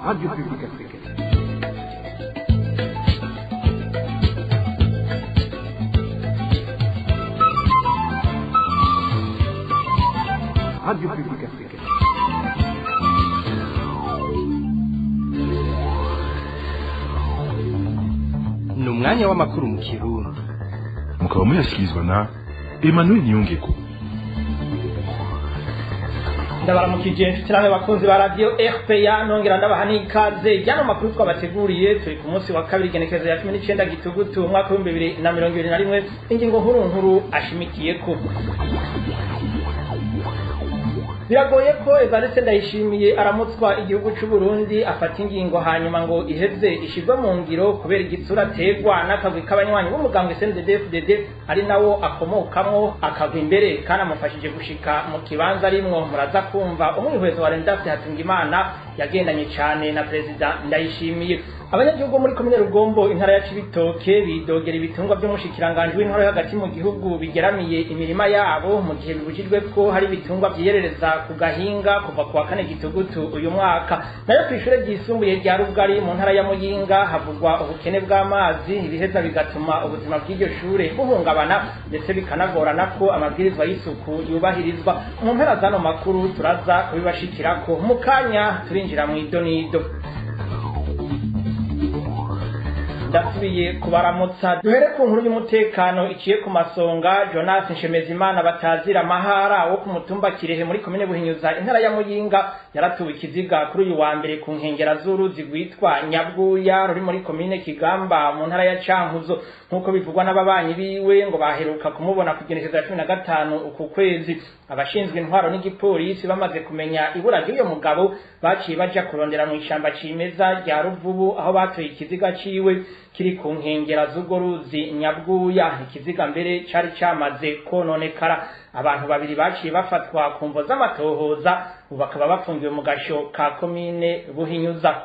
Radio Publique Africaine. Radio Publique Africaine. Ni umwanya w'amakuru mu Kirundi. Mukaba muyashyikirizwa na Emmanuel Niyongeko. Ndabaramukije inshuti namwe bakunzi ba Radio RPA, nongera ndabaha n'ikaze ryano makuru twabateguriye. Turi ku munsi wa kabiri, igenekerezo ya 19 Gitugutu umwaka w'2021. Ingingo nkuru nkuru ashimikiyeko: biragoye ko Evariste Ndayishimiye aramutswa igihugu c'u Burundi afata ingingo hanyuma ngo iheze ishirwe mu ngiro, kubera igitsura aterwa n'akagwi k'abanywanyi b'umugambwe CNDD-FDD ari nawo akomokamwo, akagwa imbere kanamufashije gushika mu kibanza arimwo. Muraza kumva umwihwezo wa Rendase Hatungimana yagendanye cane na Perezida Ndayishimiye. Abanyagihugu muri komine Rugombo, intara ya Cibitoke, bidogera ibitungwa vy'umushikiranganji w'intwaro yo hagati mu gihugu bigeramiye imirima yabo, mu gihe bibujijwe ko hari ibitungwa vyiyerereza ku gahinga kuva ku wa 4 Gitugutu uyu mwaka. Nayo kw'ishure ryisumbuye rya Rugari mu ntara ya Muyinga havugwa ubukene bw'amazi, ibiheza bigatuma ubuzima bw'iryo shure buhungabana, ndetse bikanagorana ko amabwirizwa y'isuku yubahirizwa. Mu mpera z'ano makuru turaza kubibashikirako. Mu kanya turinjira mw'idonido. Ndasubiye kubaramutsa. Duhere ku nkuru y'umutekano iciye ku masonga. Jonas Nshemezimana batazira Mahara wo ku mutumba Kirehe muri komine Buhinyuza, intara ya Muyinga, yaratuwe ikiziga kuri uyu wa mbere ku nkengera z'uruzi rwitwa Nyabwuya ruri muri komine Kigamba mu ntara ya Cankuzo. Nk'uko bivugwa n'ababanyi biwe, ngo baheruka kumubona ku igenekerezo ya 15 uku kwezi. Abashinzwe intwaro n'igipolisi bamaze kumenya ibura ry'uyo mugabo, baciye baja kurondera mu ishamba cimeza rya Ruvubu, aho batoye ikiziga ciwe kiri ku nkengera z'urwo ruzi Nyabwuya. Ikiziga mbere cari camaze kononekara. Abantu babiri baciye bafatwa ku mvo z'amatohoza, ubu bakaba bafungiwe mu gasho ka komine Buhinyuza.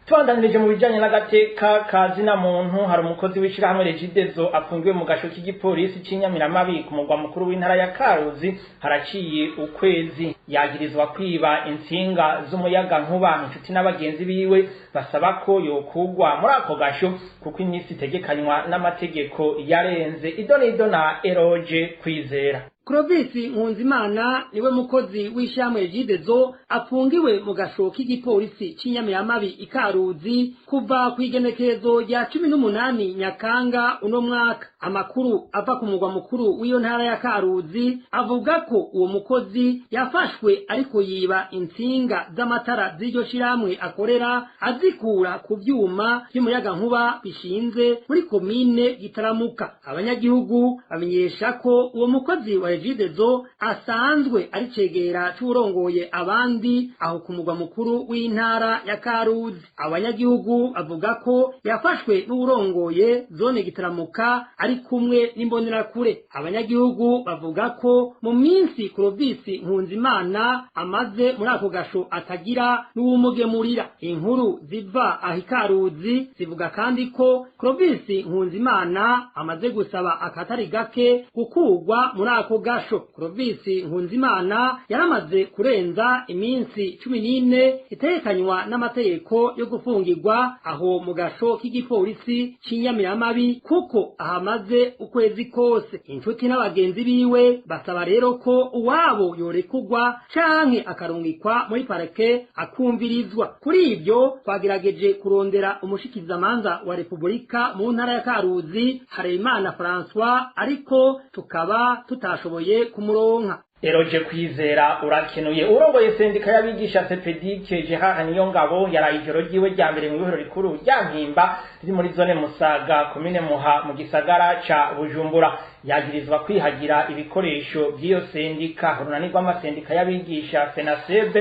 Tubandanirije mu bijanye n'agateka ka zina muntu, hari umukozi w'ishirahamwe Regideso afungiwe mu gasho k'igipolisi c'Inyamiramabi ku mugwa mukuru w'intara ya Karuzi haraciye ukwezi. Yagirizwa kwiba intsinga z'umuyaga nkuba. Inshuti n'abagenzi biwe basaba ko yokugwa muri ako gasho kuko iminsi itegekanywa n'amategeko yarenze. Idonido na Eroge Kwizera. Clovis Nkunzimana niwe mukozi w'ishyamwe Regideso afungiwe mu gasho k'igipolisi c'Inyamiramabi ikaruzi kuva ku igenekerezo rya 18 Nyakanga uno mwaka. Amakuru ava ku mugwa mukuru w'iyo ntara ya Karuzi avuga ko uwo mukozi yafashwe ariko yiba intsinga z'amatara z'iryo shirahamwe akorera, azikura ku vyuma vy'umuyagankuba bishinze muri komine Gitaramuka. Abanyagihugu bamenyesha ko uwo mukozi wa Regideso asanzwe ari cegera c'uwurongoye abandi aho ku mugwa mukuru w'intara ya Karuzi. Abanyagihugu bavuga ko yafashwe n'uwurongoye zone Gitaramuka ari kumwe n'imbonerakure. Abanyagihugu bavuga ko mu minsi Clovis Nkunzimana amaze muri ako gasho atagira n'uwumugemurira. Inkuru ziva aho ikaruzi zivuga kandi ko Clovis Nkunzimana amaze gusaba akatari gake gukurwa muri ako gasho. Clovis Nkunzimana yaramaze kurenza iminsi 14 itegekanywa n'amategeko yo gufungirwa aho mu gasho k'igipolisi c'Inyamiramabi, kuko ahamaze ukwezi kose. Inshuti n'abagenzi biwe basaba rero ko uwabo yorekurwa canke akarungikwa muri parake akumvirizwa. Kuri ibyo twagerageje kurondera umushikizamanza wa Repubulika mu ntara ya Karuzi, Harerimana François, ariko tukaba tutashoboye kumuronka. Eroje Kwizera, urakenuye. Urongoye sendika y'abigisha CPDK, Gerard Niyongabo, yaraye ijoro ryiwe rya mbere mu ibihoro rikuru rya Mpimba riri muri zone Musaga, komine Muha, mu gisagara ca Bujumbura. Yagirizwa kwihagira ibikoresho by'iyo sendika. Urunani rw'amasendika y'abigisha FENASEB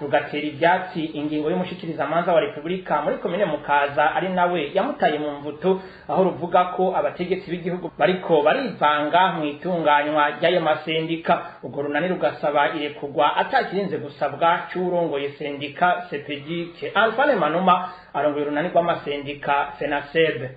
rugatera ivyatsi ingingo y'umushikirizamanza wa Repubulika muri komine Mukaza, ari nawe yamutaye mu mvuto, aho ruvuga ko abategetsi b'igihugu bariko barivanga mu itunganywa ry'ayo masendika. Urwo runani rugasaba irekurwa atakirinze gusabwa c'uwurongoye sendika CPDK. Antoine Manuma arongoye urunani rw'amasendika FENASEB.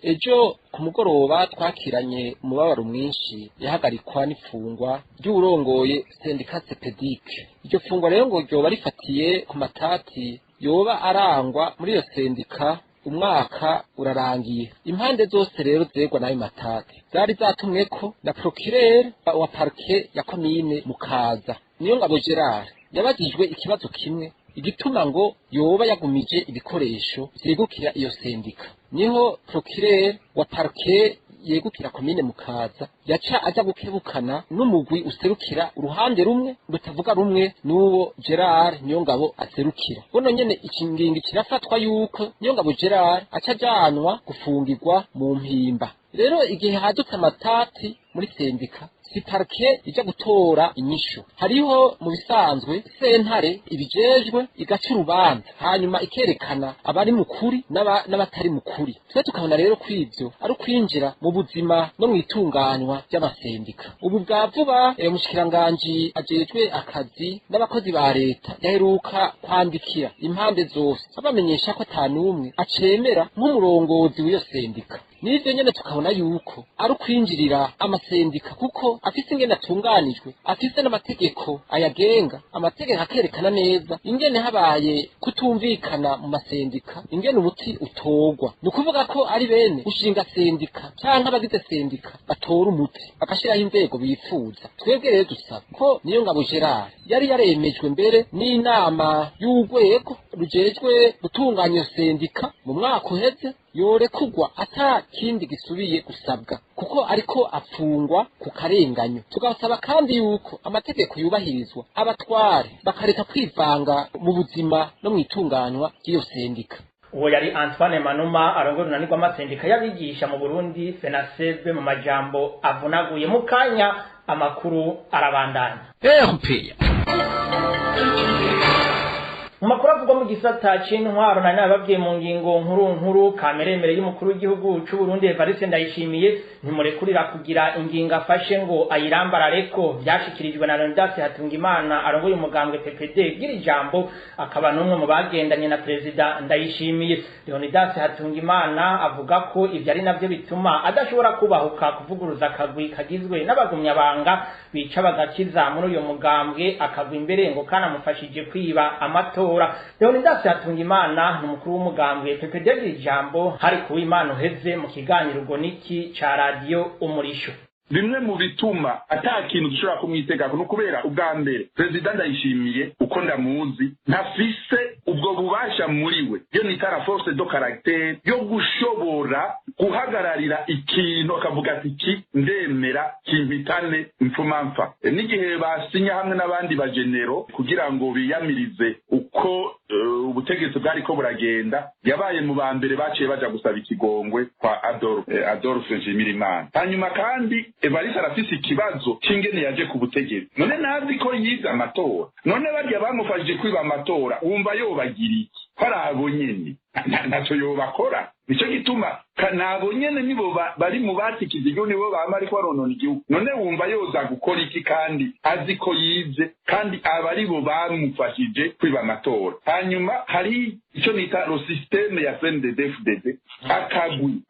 Ejo ku mugoroba twakiranye umubabaro mwinshi yahagarikwa n'ifungwa ry'uwurongoye sendika CPDK. Iryo fungwa rero ngo ryoba rifatiye ku matati. yoba arangwa muri iyo sendika umwaka urarangiye. Impande zose rero zegwa n'ayo matati zari zatumweko na procureur wa parquet ya komine Mukaza. Niyongabo Gerard yabajijwe ikibazo kimwe, igituma ngo yoba yagumije ibikoresho vyegukira iyo sendika. Niho procureur wa parquet yegukira komine Mukaza yaca aja gukebukana n'umugwi userukira uruhande rumwe rutavuga rumwe n'uwo Gerard Niyongabo aserukira. Buno nyene ikingingi kirafatwa yuko Niyongabo Gerard aca ajanwa gufungirwa mu Mpimba. Rero igihe hadutse amatati muri sendika, si parquet ija gutora inyishu. Hariho mu bisanzwe sentare ibijejwe, igaca urubanza, hanyuma ikerekana abari mu kuri n'abatari mu kuri. Twe tukabona rero ko ivyo ari ukwinjira mu buzima no mw'itunganywa ry'amasendika. Ubu bwa vuba umushikiranganji ajejwe akazi n'abakozi ba leta yaheruka kwandikira impande zose abamenyesha ko ata n'umwe acemera nk'umurongozi w'iyo sendika. N'ivyo nyene tukabona yuko ari ukwinjirira amasendika, kuko afise ingene atunganijwe, afise n'amategeko ayagenga. Amategeko akerekana neza ingene habaye kutumvikana mu masendika, ingene umuti utorwa. Ni ukuvuga ko ari bene gushinga sendika canke abagize sendika batora umuti, bagashiraho inzego bifuza. Twebwe rero dusaba ko Niyongabo Gerard yari yaremejwe mbere n'inama y'urwego rujejwe gutunganya iyo sendika mu mwaka uheze, yorekugwa ata kindi gisubiye gusabwa, kuko ariko afungwa ku karenganyo. Tugasaba kandi yuko amategeko yubahirizwa, abatware bakareka kwivanga mu buzima no mw'itunganywa ry'iyo sendika. Uwo yari Antoine Manuma, arongoye urunani rw'amasendika y'abigisha mu Burundi, FENASEB, mu majambo avunaguye. Mu kanya amakuru arabandanya. RPA. Mu makuru avugwa mu gisata c'intwaro, nari nababwiye mu ngingo nkuru nkuru, kameremere y'umukuru w'igihugu c'u Burundi Evariste Ndayishimiye ntimurekurira kugira ingingo afashe ngo ayirambarareko. Vyashikirijwe na Leonidas Hatungimana, arongoye umugambwe PPD gira ijambo, akaba n'umwe mu bagendanye na Perezida Ndayishimiye. Leonidas Hatungimana avuga ko ivyo ari navyo bituma adashobora kubahuka kuvuguruza akagwi kagizwe n'abagumyabanga bica bagakiza muri uyo mugambwe, akagwa imbere ngo kanamufashije kwiba amatora. Leonidas Hatungimana ni umukuru w'umugambwe PPD ijambo, hari kuwa Imana uheze mu kiganiro Ugoniki ca Radio Umurisho. Bimwe mu bituma ata kintu dushobora kumwitegako ni ukubera ubwa mbere Perezida Ndayishimiye, uko ndamuzi, ntafise ubwo bubasha muri we, iyo nita la force de caractère yo gushobora guhagararira ikintu akavuga ati: "Iki ndemera kimpitane mfumamfa." N'igihe basinya hamwe n'abandi bagenero kugira ngo biyamirize uko ubutegetsi bwariko buragenda, yabaye mu ba mbere baciye baja gusaba ikigongwe kwa Adolphe Nshimirimana. Hanyuma kandi Evariste arafise ikibazo c'ingene yaje ku butegetsi. None nazi ko yize amatora? None barya bamufashije kwiba amatora, wumva yobagira iki? Ko ari abo nyene ntaco yobakora. Nico gituma nabo nyene nibo bari mu batikiza igihugu, nibo bama ariko baronona igihugu. None wumva yoza gukora iki kandi azi ko yivye, kandi aba aribo bamufashije kwiba amatora? Hanyuma hari ico nita le système ya CNDD-FDD,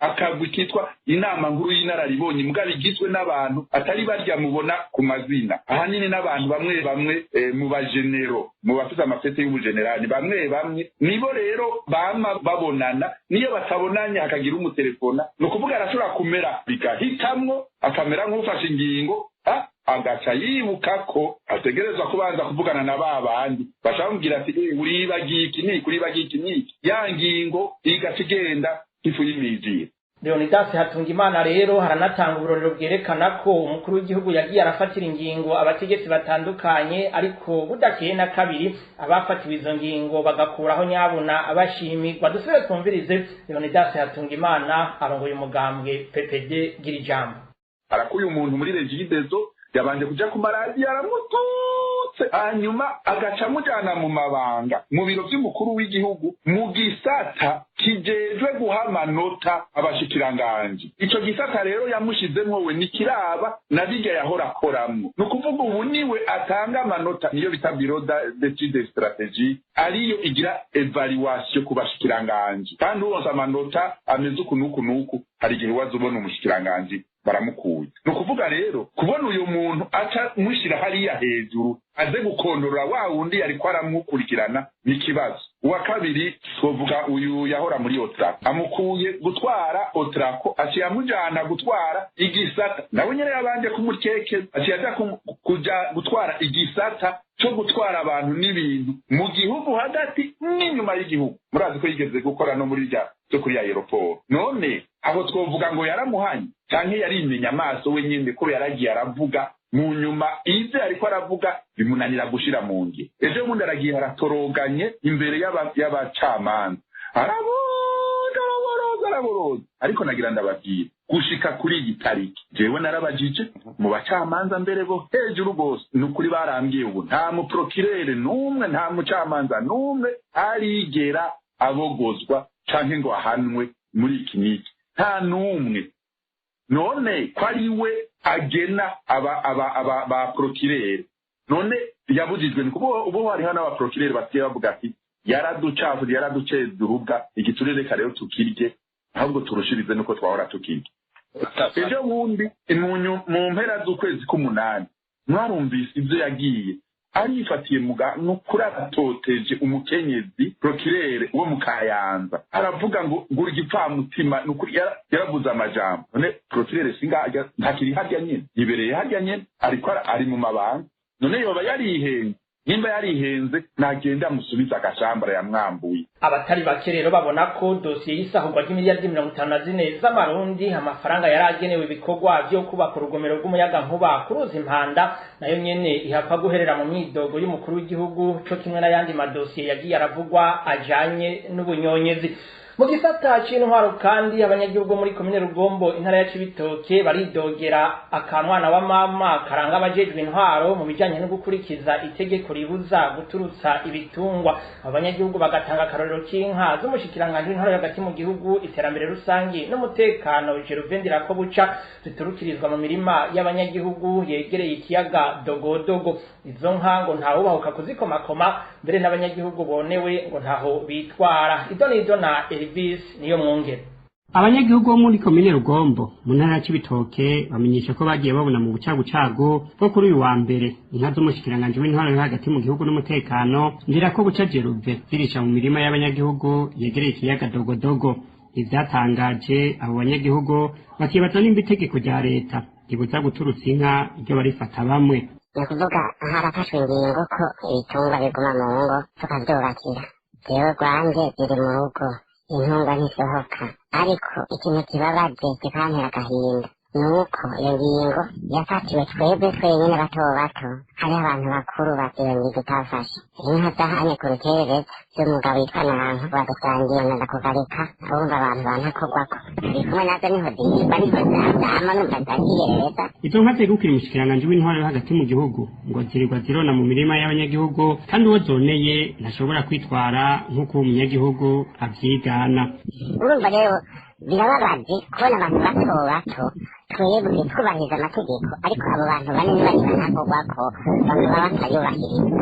akagwi kitwa Inama Nkuru y'Inararibonye, mugabo igizwe n'abantu atari barya mubona ku mazina, ahanini n'abantu bamwe bamwe mu bagenero, mu bafise amapete y'ubugenerali bamwe bamwe. Nibo rero bama babonana, niyo batabonanye hakagira umutelefona. Ni ukuvuga arashobora kumera bigahitamwo, akamera nk'ufashe ingingo, agaca yibuka ko ategerezwa kubanza kuvugana na ba bandi bashaka kumubwira ati: "Uribagiye iki niki, uribagiye iki niki." Ya ngingo igaca igenda nk'ifu y'imijiro. Leonidas Hatungimana rero haranatanga uburorero bwerekana ko umukuru w'igihugu yagiye arafatira ingingo abategetsi batandukanye, ariko budakeye na kabiri abafatiwe izo ngingo bagakuraho nyabuna abashimirwa. Dusubire twumvirize Leonidas Hatungimana, arongoye umugambwe PPD gira ijambo. Arakuye umuntu muri Regideso, yabanje kuja ku maradiyo aramututse, hanyuma agaca amujana mu mabanga mu biro vy'umukuru w'igihugu, mu gisata kijejwe guha amanota abashikiranganji. Ico gisata rero yamushizemwo we nikiraba na birya yahora akoramwo. Ni ukuvuga ubu niwe atanga amanota, niyo bita bureau d'études stratégiques, ariyo igira évaluation ku bashikiranganji. Kandi uronse amanota ameze uku n'uku n'uku, hari igihe waza ubona umushikiranganji Baramukuye. Ni ukuvuga rero kubona uyu muntu aca mushyira hariya hejuru aze gukondorora wa wundi yariko aramukurikirana ni ikibazo. Uwa kabiri twovuga uyu yahora muri Otrako, amukuye gutwara Otrako, aciye amujana gutwara igisata, nawe nyene yabanje kumukekeza, aciye aja kuja gutwara igisata cyo gutwara abantu n'ibintu mu gihugu hagati n'inyuma y'igihugu. Murazi ko yigeze gukora no muri rya cyo kuri aéroport. None aho twovuga ngo yaramuhanye canke yarimenya amaso we nyine, ko yaragiye aravuga mu nyuma ivyo ariko aravuga bimunanira gushira mu ngiro. Ejo bundi aragiye aratoroganye imbere y'abacamanza, araboroga araboroga araboroga. Ariko nagira ndababwira, gushika kuri iyi tariki jewe narabajije mu bacamanza mbere bo hejuru bose, ni ukuri barambwiye ubu nta muprokirere n'umwe, nta mucamanza n'umwe arigera abogozwa canke ngo ahanwe muri iki n'iki, nta n'umwe. None ko ari we agena aba aba aba ba procureur, none yabujijwe? Ni kuko ubu hariho n'aba procureur basigaye bavuga ati yaraducafuye, yaraduceza urubwa, igiturire, reka rero tukirye ahubwo turushirize nuko twahora tukirya. Ejo bundi mu mpera z'ukwezi k'umunani mwarumvise ibyo yagiye arifatiye muga nukuri, aratoteje umukenyezi procureur wo mu Kayanza, aravuga ngo ngura igipfamutima. Nukuri yaravuze amajambo. None procureur singa ntakiri harya nyene, yibereye harya nyene, ariko ari mu mabanga. None yoba yarihenze? Nimba yarihenze, nagenda amusubiza agashambara yamwambuye. Abatari bake rero babona ko dosiye y'isahurwa ry'imiliyaridi 54 z'amarundi, amafaranga yari agenewe ibikorwa vyo kubaka urugomero rw'umuyagankuba ku ruzi Impanda, nayo nyene ihakwa guherera mu myidogo y'umukuru w'igihugu, co kimwe n'ayandi madosiye yagiye aravugwa ajanye n'ubunyonyezi. Mu gisata c'intwaro kandi, abanyagihugu muri komine Rugombo, intara ya Cibitoke, baridogera akamwana wa mama karanga abajejwe intwaro mu bijanye no gukurikiza itegeko ribuza guturutsa ibitungwa. Abanyagihugu bagatanga akarorero k'inka z'umushikiranganji w'intwaro hagati mu gihugu, iterambere rusangi n'umutekano, Gervais Ndirakobuca, ziturukirizwa mu mirima y'abanyagihugu yegereye ikiyaga Dogodogo. Izo nka ngo ntawubahuka kuzikomakoma, mbere n'abanyagihugu bonewe ngo ntaho bitwara. Idonido na Elvis niyo mwongere. Abanyagihugu bo muri komine Rugombo mu ntara ya Cibitoke bamenyesha ko bagiye babona mu bucagucagu bwo kuri uyu wa mbere inka z'umushikiranganji w'intwaro yo hagati mu gihugu n'umutekano, Ndirakobuca Gervais, zirisha mu mirima y'abanyagihugu yegereye ikiyaga Dogodogo. Ivyatangaje abo banyagihugu, bakibaza nimba itegeko rya leta ribuza guturutsa inka iryo barifata bamwe. Ni ukuvuga harafashwe ingingo ko ibitungwa biguma mu ngo tukavyubakira. Jewe rwanjye ziri mu rugo, intungwa ntisohoka, ariko ikintu kibabaje kikantera agahinda ni uko iyo ngingo yafatiwe twebwe twenyine bato bato, hariho abantu bakuru iyo ngingo itafashe. Inka zahanye ku rukerereza z'umugabo witwa Nanka badusangiye naza kugarika, urumva abantu bantakogwako turi kumwe nazo, niho zirirwa, niho zama, numva zagiyerereza. Izo nka zegukira umushikiranganji w'intwaro yo hagati mu gihugu ngo zirirwa zirona mu mirima y'abanyagihugu, kandi uwo zoneye ntashobora kwitwara nk'uko uwo munyagihugu avyigana. Urumva rero birababaje kubona abantu bato bato twebwe twubahiriza amategeko, ariko abo bantu banini banini bantakogwako bakaba batayubahiriza.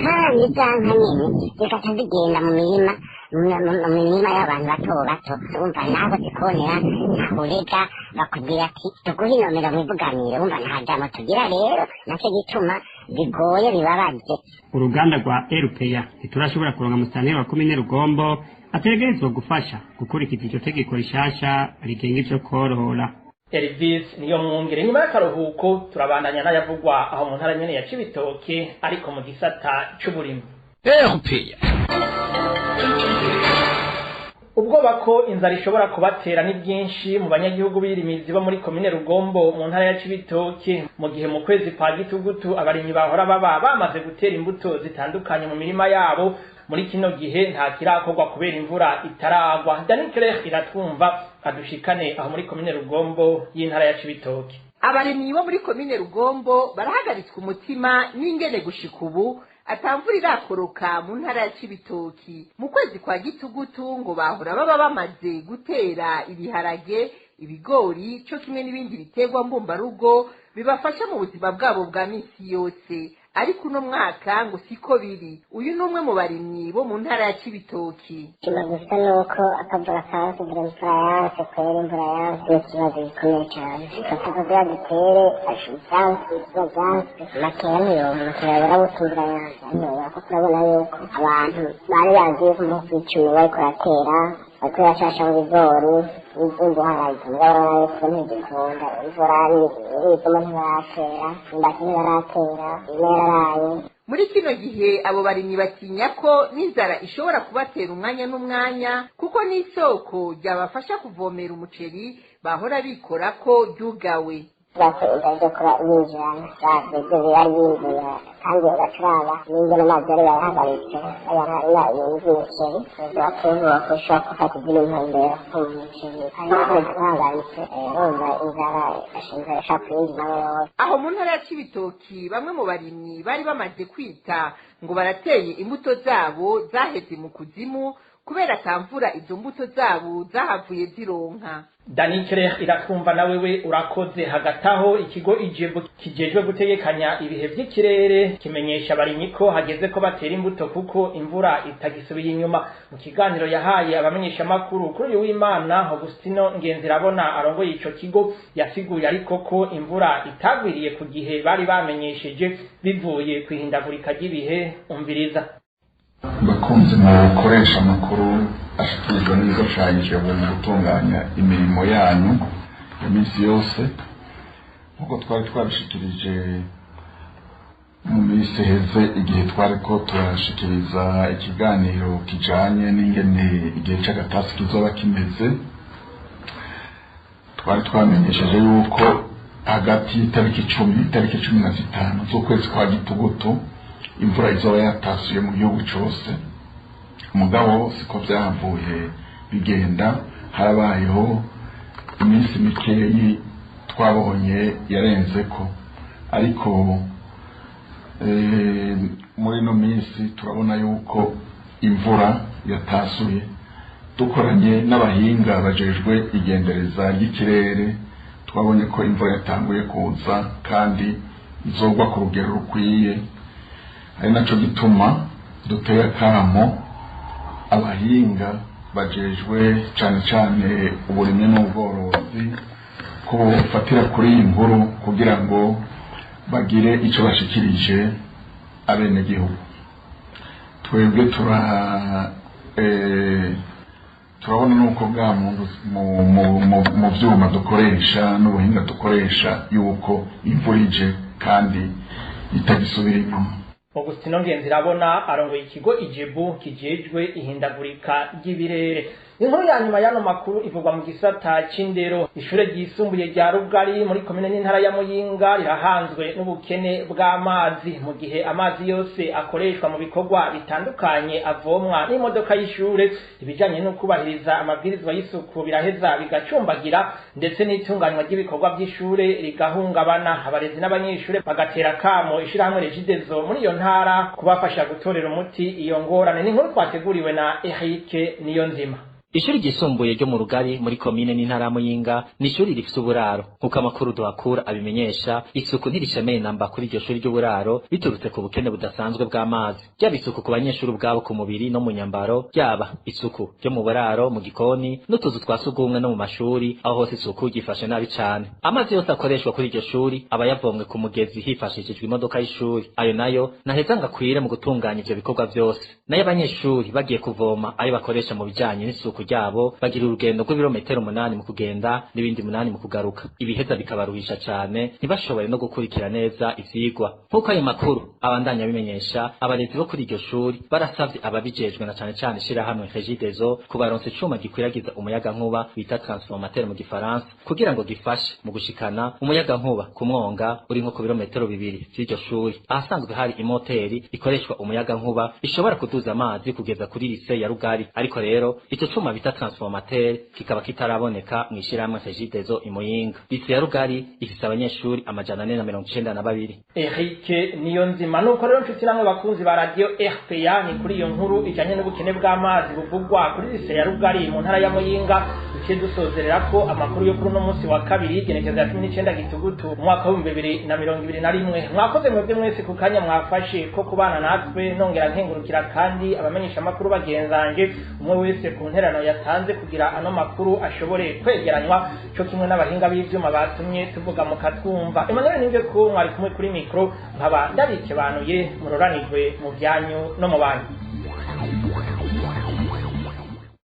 Kandi za nka nyene zigaca zigenda mu mirima, mu mirima y'abantu bato bato, urumva naho zikonera ntakurega, bakubwira ati tuguhe inomero mwivuganire, urumva nta jambo tugira. Rero nacyo gituma bigoye, bibabaje. Uruganda rwa RPA ntiturashobora kuronka musitanteri wa komine Rugombo ategerezwa gufasha gukurikiza iryo tegeko rishasha rigenga ivyo korora. Elvis niyo mwungere. Nyuma y'akaruhuko turabandanya n'ayavugwa aho mu ntara nyene ya Cibitoke, ariko mu gisata c'uburimyi. RPA. Ubwoba ko inzara ishobora kubatera ni bwinshi mu banyagihugu b'irimizi bo muri komine Rugombo mu ntara ya Cibitoke, mu gihe mu kwezi kwa gitugutu abarimyi bahora baba bamaze gutera imbuto zitandukanye mu mirima yabo. Muri kino gihe nta kirakorwa kubera imvura itaragwa. Dani Claire iratwumva adushikane aho muri komine Rugombo y'intara ya Cibitoke. Abarimyi bo muri komine Rugombo barahagaritswe umutima n'ingene gushika ubu atamvura irakoroka mu ntara ya Cibitoki. Mu kwezi kwa gitugutu ngo bahora baba bamaze gutera ibiharage, ibigori, co kimwe n'ibindi biterwa mbumbarugo bibafasha mu buzima bwabo bwa misi yose. Ariko uno mwaka ngo siko biri. Uyu ni umwe mu barimyi bo mu ntara ya Cibitoki. Gusa nuko akavura kanse, imvura yanse kwera, imvura yanse ni ikibazo gikomeye cyane. Kugira dutere ivyansi, vyanse makeya ntiyoma, makeya yarabutse, imvura yanse ntiyoma, kuko urabona yuko abantu bari bagiye ku munsi w'icumi bariko baratera, bariko barashasha mu bigori n'imbuharage, mugabo urabona yuko ntigikunda imvura n'ibigoma, ntibaratera imyumbati, ntibaratera imwe yararaye. Muri kino gihe abo barimyi batinya ko n'inzara ishobora kubatera umwanya n'umwanya, kuko n'isoko ryabafasha kuvomera umuceri bahora bikora ko ryugawe. Bako inzara zo kuba yinjirana bazi ibyo bari binjira, kandi ugacuraba n'ingene amazi yari yarahagaritse ayararira ibintu by'umuceri, bakuvuga ko ushobora gufata izindi ntumbero mu muceri kandi uhagaritse, urumva inzara inzara ishobora kuyinjiramo yose. Aho mu ntara ya Cibitoki bamwe mu barimyi bari bamaze kwita ngo barateye imbuto zabo zaheze mu kuzimu kubera atamvura izo mbuto zabo zahavuye zironka. Danikere iratwumva na wewe urakoze. Hagati aho ikigo Ijebu kijejwe gutegekanya ibihe vy'ikirere kimenyesha abarimyi ko hageze ko batera imbuto kuko imvura itagisubiye inyuma. Mu kiganiro yahaye abamenyeshamakuru kuri uyu w'Imana, Augustino Ngenzirabona arongoye ico kigo yasiguye ariko ko imvura itagwiriye ku gihe bari bamenyesheje bivuye kwihindagurika ry'ibihe. Umviriza. Bakunze mu gukoresha amakuru ashikirizwa n'ibigo ca Ijebu mu gutunganya imirimo yanyu ya minsi yose, nk'uko twari twabishikirije mu minsi iheze igihe twariko turashikiriza ikiganiro kijanye n'ingene igihe c'agatasi kizoba kimeze, twari twamenyesheje yuko hagati y'itariki 10 n'itariki 15 z'ukwezi kwa Gitugutu imvura izoba yatasuye mu gihugu cose. Mugabo siko vyahavuye bigenda, harabayeho iminsi mikeyi twabonye yarenzeko, ariko muri ino minsi turabona yuko imvura yatasuye. Dukoranye n'abahinga bajejwe igendereza ry'ikirere, twabonye ko imvura yatanguye kuza kandi izogwa ku rugero rukwiye, ari naco gituma duteye akamo abahinga bajejwe cane cane uburimyi n'ubworozi ko bofatira kuri iyi nkuru kugira ngo bagire ico bashikirije abenegihugu. Twebwe turabona nuko bwa mu vyuma dukoresha n'ubuhinga dukoresha yuko imvura ije kandi itagisubira inyuma. Augustino Ngenzirabona arongoye ikigo Ijebu kijejwe ihindagurika ry'ibirere. Inkuru ya nyuma y'ano makuru ivugwa mu gisata c'indero. Ishure ryisumbuye rya Rugari muri komine n'intara ya Muyinga rirahanzwe n'ubukene bw'amazi, mu gihe amazi yose akoreshwa mu bikorwa bitandukanye avomwa n'imodoka y'ishure. Ibijanye no kubahiriza amabwirizwa y'isuku biraheza bigacumbagira, ndetse n'itunganywa ry'ibikorwa by'ishure rigahungabana. Abarezi n'abanyeshure bagatera kamo ishirahamwe Regideso muri iyo ntara kubafasha gutorera umuti iyo ngorane. Ni inkuru twateguriwe na Eric Niyonzima. Ishuri ryisumbuye ryo mu Rugari muri komine n'intara ya Muyinga ni ishuri rifise uburaro. Nk'uko amakuru duhakura abimenyesha, isuku ntirishemeye namba kuri iryo shuri ry'uburaro biturutse ku bukene budasanzwe bw'amazi. Ryaba isuku ku banyeshuri ubwabo ku mubiri no mu nyambaro, ryaba isuku ryo mu buraro, mu gikoni n'utuzu twa sugumwe no mu mashuri, aho hose isuku ryifashe nabi cane. Amazi yose akoreshwa kuri iryo shuri aba yavomwe ku mugezi hifashishijwe imodoka y'ishuri. Ayo nayo ntaheza ngo akwire mu gutunganya ivyo bikorwa vyose. Nayo abanyeshuri bagiye kuvoma ayo bakoresha mu bijanye n'isuku ryabo, bagira urugendo rw'ibirometero 8 mu kugenda n'ibindi 8 mu kugaruka. Ibiheza bikabaruhisha cane, ntibashobore no gukurikira neza ivyigwa. Nk'uko ayo makuru abandanya abimenyesha, abarezi bo kuri iryo shuri barasavye ababijejwe na cane cane ishirahamwe Regideso kubaronsa icuma gikwiragiza umuyagankuba bita transformateur mu gifaransa, kugira ngo gifashe mu gushikana umuyagankuba ku mwonga uri nko ku birometero 2 vy'iryo shuri, ahasanzwe hari imoteri ikoreshwa umuyagankuba ishobora kuduza amazi kugeza kuri lise ya Rugari. Ariko rero ico cuma bita transformateur kikaba kitaraboneka mw'ishirahamwe Regideso imuyinga. Lycée ya Rugari ifise abanyeshuri 492. Eric Niyonzima. Nuko rero, nshuti namwe bakunzi ba radio RPA, ni kuri iyo nkuru ijanye n'ubukene bw'amazi buvugwa kuri lycée ya Rugari mu ntara ya Muyinga duciye dusozerera ko amakuru yo kuri uno munsi wa kabiri, igenekerezo ya 19 Gitugutu umwaka w'2021. Mwakoze mwebwe mwese ku kanya mwafashe ko kubana natwe. Nongera nkengurukira kandi abamenyesha amakuru bagenzanje, umwe wese ku nterano yatanze kugira ano makuru ashobore kwegeranywa, cyo kimwe n'abahinga b'ivyuma batumye tuvuga mukatwumva. Emmanuel Ninge ko mwari kumwe kuri micro, nkaba ndabikebanuye. Muroranirwe mu byanyu no mu banyu.